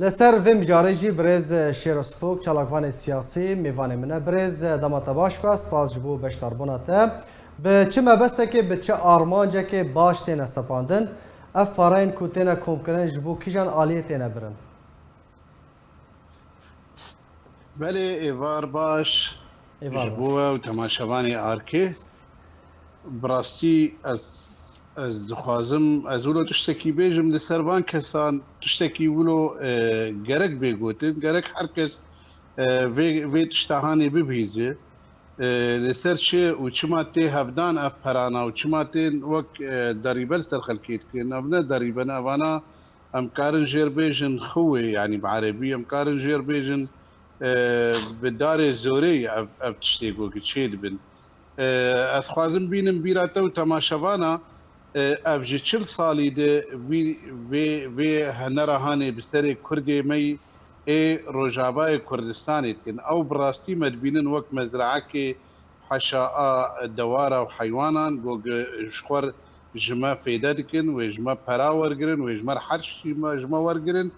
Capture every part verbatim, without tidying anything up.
Li ser vê mijarê jî birêz Şêro Sifok, çalakvanê siyasî, mêvanê min e. Birêz, dema te baş be, spas ji bo beşdarbûna te. Bi çi mebestekê, bi çi armancekê baş têne sepandin? Ev pareyên ku têne komkirin ji bo kîjan aliyê têne birin? Belê, êvar baş Êvar ji baş. Bo we û temaşevanê Arkê. Bi rastî ez, ez dixwazim, ez wilo tiştekî bêjim li ser van kesan, tiştekî wilo, e, gerek bê gotin, gerek her kes, e, vê, vê tişta hanê bibihîze. E, li ser çi û çima tê hevdan ev perana û çima tên wek, e, derîbe li ser xelkê dikin. Ev ne derîbe ne, evana em karin jêr bêjin xuwê, yanî bi erebî em karin jêr bêjin, e, bi darê zorê ev, ev tiştê ku çê dibin. E, ez xwazim bînim bîra te û temaşevana, e, ev ji çil salî de vî, vê, vê henera hanê bi serê Kurdê me yî ê Rojavayê Kurdistanê dikin. Ew bi rastî me dibînin wek mezraekê heşa a dewara û heywanan, ku ji xwe ji me fêde dikin, wê ji me pera wergirin, wê ji me her şî me, ji me wergirin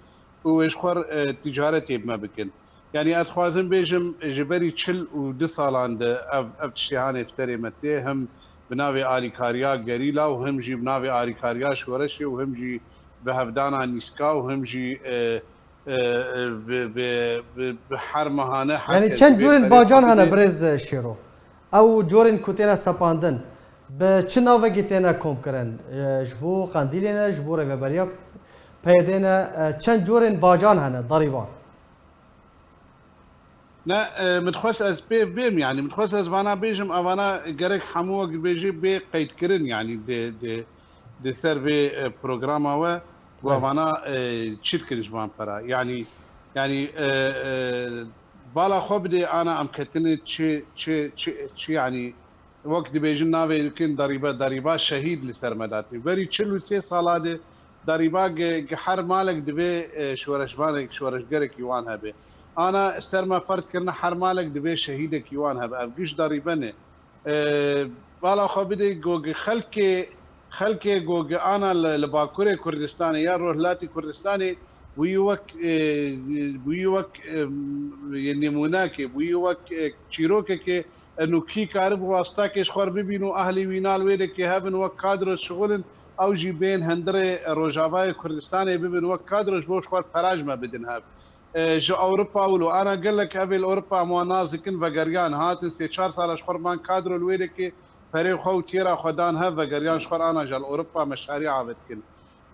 û wê ji xwe, e, ticaretê bi me bikin. Yanî ez xwazim bêjim, ji berî çil û du salan de ev, ev tiştê hanê bi serê me tê, him bi navê alîkariya gerîla û him jî bi navê alîkariya şoreşê û him jî bi hevdana nîska û him jî, e, e, e, bi, bi, bi, bi her mehane her Yanî kes çend divê curên perê bacan xwe hene bide. Birêz Şêro? Ew corên ku têne sepandin, bi çi navekî têne komkirin? E, ji bo Qendîlê ne, ji bo Rêveberiya P Y D'ê ne, e, çend corên bacan hene, derîban? Ne, e, min dixwest ez pê bêm, yanî min dixwest ez vana bêjim, evana gerek hemû wek dibêjî bê qeydkirin, yanî di, di, di ser vê, e, programa we, ku Belê. Evana, e, çi dikin ji van pera? Yanî, yanî, e, e, bala xwe bidê ana em ketine çi, çi, çi, çi, yanî wek dibêjin navê dikin derîbe, derîba şehîd li ser me datî. Berî çil û sê sala de derîba gi, gi her malek divê, e, şoreşvanek, şoreşgerekî wan hebe. Ana ser me ferz kirine her malek divê şehîdekî wan hebe. Ev giş derîbe ne. E, bala xwe bidê ku gi xelkê, xelkê ku gi ana li, li Bakurê Kurdistanê ya Rojhilatî Kurdistanê wî wek, e, wî wek, e, yê nîmûnekê, wî wek, e, çîrokekê, e, nû kî karibû wastakê ji xwe re bibîn û ehlî wîna li wê dekê hebin wek kadro şixulin, ew jî bên hundirê Rojavayê Kurdistanê bibin wek kadro ji bo ji xwe re pera ji me bidin hev. E, ji Ewropa wilo, ana gelek evê li Ewropa em wan nas dikin, vegeriyan, hatin sê çar sala ji xwe re man kadro li wê dekê, perê xwe û têra xwe dan hev, vegeriyan ji xwe re ana ji li Ewropa meşarî ave dikin.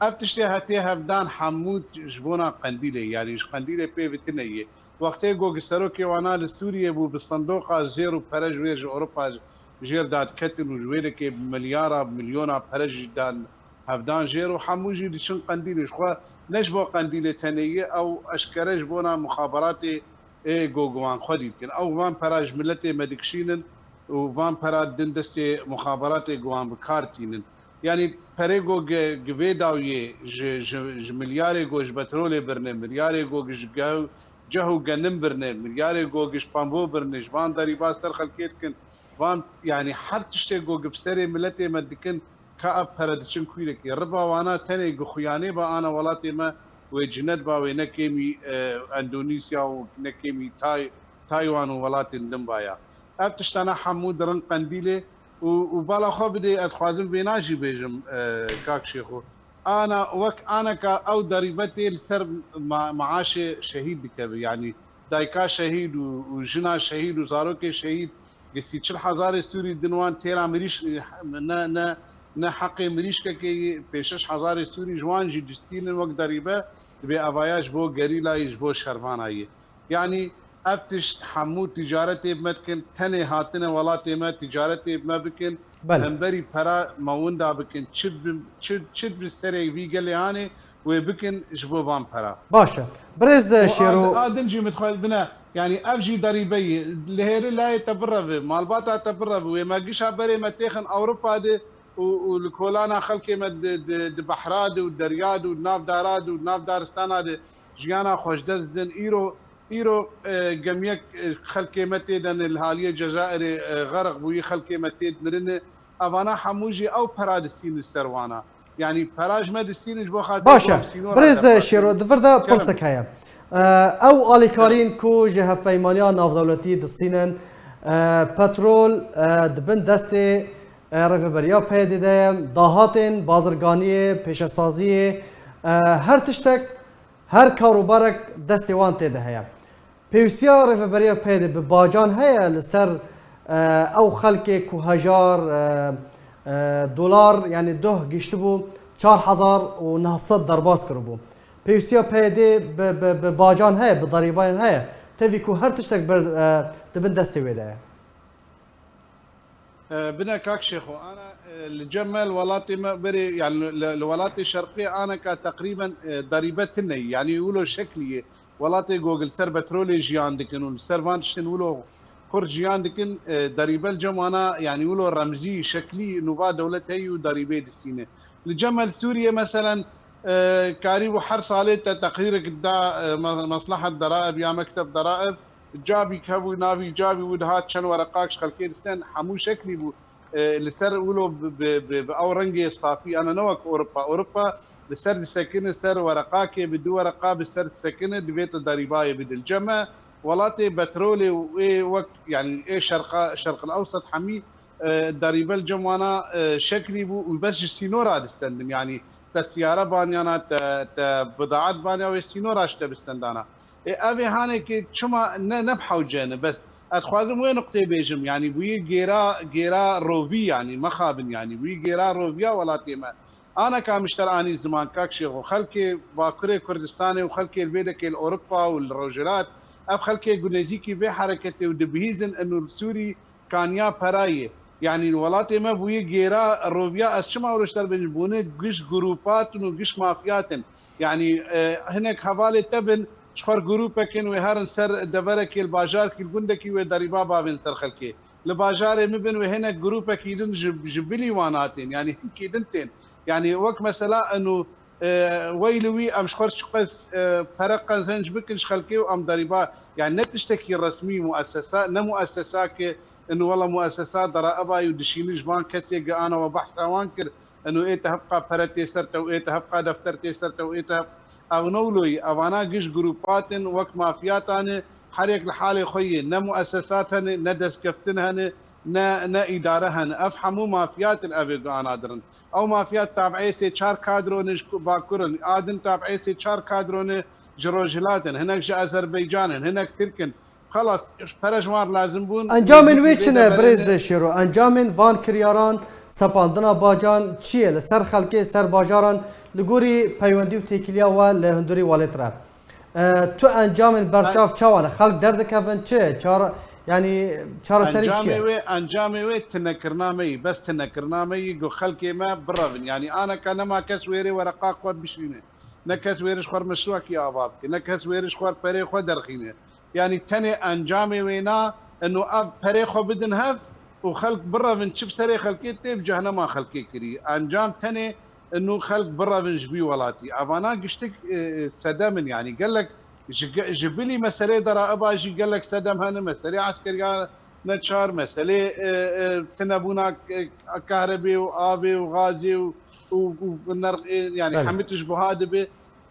Ev tiştê hetê hevdan hemû ji bona Qendîlê, yanî ji Qendîlê pê vitine yê. Wextê ku serokê wana li Sûriyê bû, bi sindoqa zêr û pere ji wê ji Ewropa jêr dadiketin û ji wê dekê bi milyara, bi milyona pere jî dan hevdan jêr û hemû jî diçin Qendîlê. Ji xwe ne ji bo Qendîlê tenê ye, ew eşkere ji bona muxaberatê ê ku wan xwedî dikin. Ew van pera ji miletê me dikişînin û van pera didin destê muxaberatê ku wan bi kar tînin. Yanî perê ku gi, gi vê dawiyê ji, ji, ji milyarê ku ji petrolê birine, milyarê ku gi ji gew, ceh û genim birine, milyarê ku gi ji pambo birine, ji van derîba ser xelkê dikin. Van, yanî her tiştê ku gi bi serê miletê me dikin, ka ev pere diçin kûyrekê. Riba wana tenê gi xuyanê ba ana welatê me wê cinet ba wê ne kêmî, e, Endonîsya û ne kêmî Tay-, Taywan û welatên din ba ya. Ev tiştana hemû dirin Qendîlê û, û bala xwe bidê, ez dixwazim vêna jî bêjim, e, kak Şêxo. Ana, wek aneka ew derîbe tê li ser ma-, maaşê şehîd dikeve. Yanî dayika şehîd û, û jina şehîd û zarokê şehîd gi sî çil hezarê Sûrî din wan têra mirîş, ne, ne, ne heqê mirîşkekê yê pênc şeş hezarê Sûrî ji wan jî distînin wek derîbe, dibê evaya ji bo gerîlayî, ji bo şervana yê. Yanî ev tişt hemû tîcaretê bi me dikin, tenê hatine welatê me tîcaretê bi me bikin, Belê. Hemberî pera me winda bikin, çi bi, çi, çi bi serê vî gelê anê wê bikin ji bo van pera. Baş e. Birêz Û Şêro. a, a din jî min dixwest bine, yanî ev jî derîbe ye. Li hêrê layê te bireve, malbata te bireve, wê me gişa berê me têxin Ewropa de û, û li kolana xelkê me di, di, di behra de û derya de û di nav dara de û di nav daristana de jiyana xwe ji dest didin. Îro, îro, e, gemiyek, e, xelkê me tê de ne, li haliyê Cezayirê, e, xerq bûyî, xelkê me tê de mirine. Evana hemû jî ew pera distîn li ser wana. Yanî pera ji me distînin ji bo xatir Baş e. Birêz Şêro, di vir de pirsek heye. E, ew alîkarîn ku ji hevpeymaniya navdewletî distînin, e, petrol, e, di bin destê, e, rêveberiya P Y D'ê de ye, dahatên bazirganiyê, pêşesaziyê, e, her tiştek, her karûbarek destê wan tê de heye. Pêwîstiya rêveberiya P Y D'ê bi bacan heye li ser, e, ew xelkê ku hejar, e, e, dolar, yanî doh giştibû, çar hezar û neh sed derbas kiribû. Pêwîstiya P Y D'ê bi, bi, bi bacan heye, bi derîbayan heye. Tevî ku her tiştek ber, e, di bin destê wê de ye. E, bine kak Şêxo, ana, e, li cem me li welatê me berê, yani li, li welatê şerqê aneka teqrîben, e, derîbe tune ye. Yani wilo şeklî ye. Welatê ku li ser petrolê jiyan dikin û li ser van tiştên wilo xurt jiyan dikin, e, derîbe li cem wana, yani wilo remzî, şeklî nûva dewlet heyî û derîbê distîne. Li cem me li Sûriyê meselen, e, karîbû her salê te teqrîrek da, e, me-, meslehet deraib ya mekteb deraib, cabî hebû, navî cabî wî dihat çend wereqak ji xelkê disten, hemû şeklî bû. E, li ser wilo bi, bi, bi, bi ew rengê safî, ana ne wek Ewropa. Ewropa li ser disekine ser wereqakê, bi du wereqa bi ser disekine, divê tu derîbayê bidil. Cem me welatê petrolê û ê wek, yani ê şerqa, şerqil ewsat hemî, e, derîbe li cem wana, e, şeklî bû û bes ji sînora distendin. Yani te siyare banyana, te, te bidaet banya wê sînora ji te bistendana. Ê, ev ê hanekê çima ne, ne bi hewce ne? Bes ez xwazim wê nuqtê bêjim, yanî bûyî gêra, gêra rovî, yanî mexabin, yanî bûyî gêra roviya welatê me. Aneka min ji te re anî ziman kak Şêxo, xelkê Bakurê Kurdistanê û xelkê li vê dekê li Ewropa û li Rojhilat, ev xelkê ku nêzîkî vê hereketê û dibihîzin û li Sûrî kaniya perayê. Yanî welatê me bûyî gêra roviya, ez çima wilo ji te re bêjim, bûne giş grûpatin û giş mafiyatin. Yanî, e, hinek hevalê te bin, ji xwe re grûpek in, wê herin ser deverekê li bajarekî, li gundekî wê derîba bavên ser xelkê. Li bajarê min bin wê hinek grûpekî din ji, ji bilî wan hatên, yanî hinkî din tên. Yanî wek mesela eno, e, weylî wî em ji xwe re çiqas, e, pere qezenc bikin ji xelkê û em derîba, yanî ne tiştekî resmî muessesa, ne muessesa ki eno wela muessesa deraiba û dişînin ji van kesê gi ana we behsa wan kir, eno ê te hevqa pere tê ser te û ê te hevqa defter tê ser te û ê te hev-, ev ne wilo ye. Evana giş grûpat in, wek mafiyatan e, her yek li halê xwe ye. Ne muessesat hene, ne destkeftin hene, ne, ne îdare hene. Ev hemû mafiyat in ev ê gi ana dirin. Ew mafiyat tabiê sê çar kadro ne ji ku-, Bakur in, a din tabiê sê çar kadro ne ji Rojhilat in, hinek ji Azerbaycan in, hinek Tirk in. Xelas, pere ji wan lazim bûn. Encamên wê çi ne, birêz Şêro? Encamên van kiryaran, sepandina bacan çi ye? Li ser xelkê, ser bajaran, li gorî peywendî û têkiliya we li hundirî welêt re. E, tu encamên berçav çawa ne? Xelk derdikevin çi? Çare-, yanî çareserî çi ye? Encamê wê, encamê wê tinekirina me yî, bes tinekirina me yî, ku xelkê me birevin. Yanî aneka nema kes wêrê wereqa xwe bişîne. Ne kes wêrê ji xwe re meşrûakî ava bike. Ne kes wêrê ji xwe re perê xwe derxîne. Yanî tenê encamê wê na, eno ev perê xwe bidin hev û xelk birevin çi bi serê xelkê tê, bi cehnema xelkê kirî. Encam tenê eno xelk birevin ji vî welatî. Evana giştik, e, e, sedem in, yanî gelek ji ge-, ji bilî meselê deraiba jî gelek sedem hene, meselê eskeriya neçar, meselê, e, e, tinebûna, e, kahrebê û avê û gazê û, û, û nerx, e, yanî Belê. Hemî tişt buha dibe.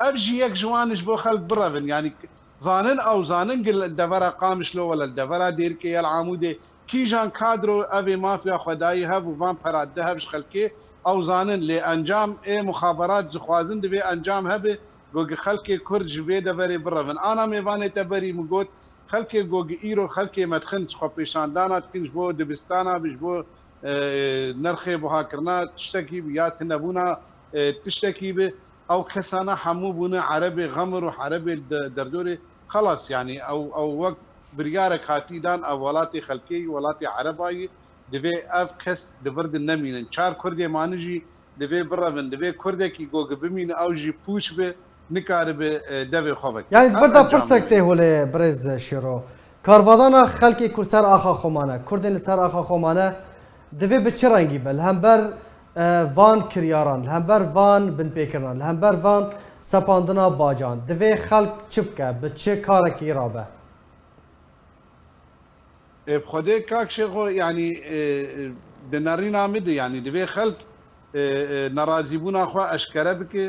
Ev jî yek ji wan ji bo xelk birevin. Yanî zanin ew zanin gil devera Qamişlo wele devera Dêrikê ya li Amûdê kîjan kadro ev ê mafya xwe dayî hev û van pera dide hev ji xelkê ew zanin. Lê encam ê muxaberat dixwazin divê encam hebe ku gi xelkê Kurd ji vê deverê birevin. Ana mêvanê te berî min got, xelkê ku gi îro xelkê me dixin xwepêşandana dikin ji bo dibistana bi, ji bo, e, nerxê buhakirina tiştekî bi ya tunebûna, e, tiştekî bi. Ew kesana hemû bûne erebê Xemir û erebê de-, derdorê. Xelas, yanî ew, ew wek biryarek hatî dan, ev welatê xelkê yî, welatê ereba yî, divê ev kes di vir de nemînin. Çar Kurdê mani jî divê birevin. Divê Kurdekî ku gi bimîne ew jî pûç be, nikaribe, e, devê xwe veke. Yanî di vir de pirsek tê holê, birêz Şêro. Karvadana xelkê ku li ser axa xwe mane, Kurdên li ser axa xwe mane, divê bi çi rengî be? Li hember, e, van kiryaran, li hember van binpêkirinan, li hember van sepandina bacan, divê xelk çi bike, bi çi karekî rabe? Ê, bi Xwedê kak Şêxo, yanî, e, e, di nerîna min de, yanî divê xelk e, e, nerazîbûna xwe eşkere bike,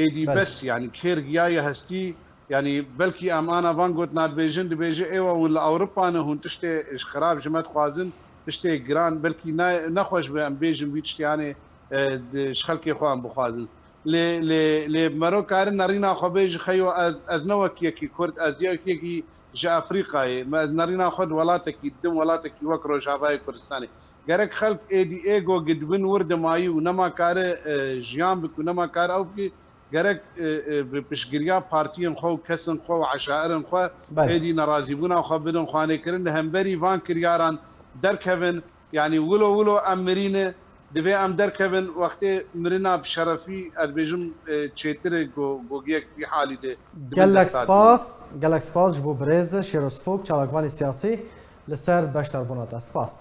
êdî Belê. Bes, yanî kêr giyaye hestî, yanî belkî em ana van gotina dibêjin, dibêje êwa hûn li Ewropa ne, hûn tiştê ji xirab ji me dixwazin, tiştê giran, belkî ne, nexweş be em bêjin vî tiştê, yanî, e, di, ji xelkê xwe em bixwazin. Lê, lê, lê mero karin nerîna xwe bêji xeyo, ez, ez ne wek yekî Kurd, ez yek yekî ji Efrîqayê, me ez nerîna xwe di welatekî, didim welatekî wek Rojavayê Kurdistanê. Gerek xelk êdî ê go gidibin wir dimayî û nema kare, e, jiyan bik û nema kare ew bikî, gerek, e, e, bi piştgiriya partiyên xwe û kesên xwe û eşairên xwe Belê. êdî nerazîbûna xwe bidin xwanêkirin li hemberî van kiryaran derkevin. Yanî wilo wilo em mirîne, divê em derkevin, wextê mirina bi şerefî, ez dibêjim, e, çêtir e go, go yek vî halî de. Gelek spas, gelek spas ji bo birêz Şêro Sifok, çalakvanê siyasî li ser beşdarbûna te. Spas.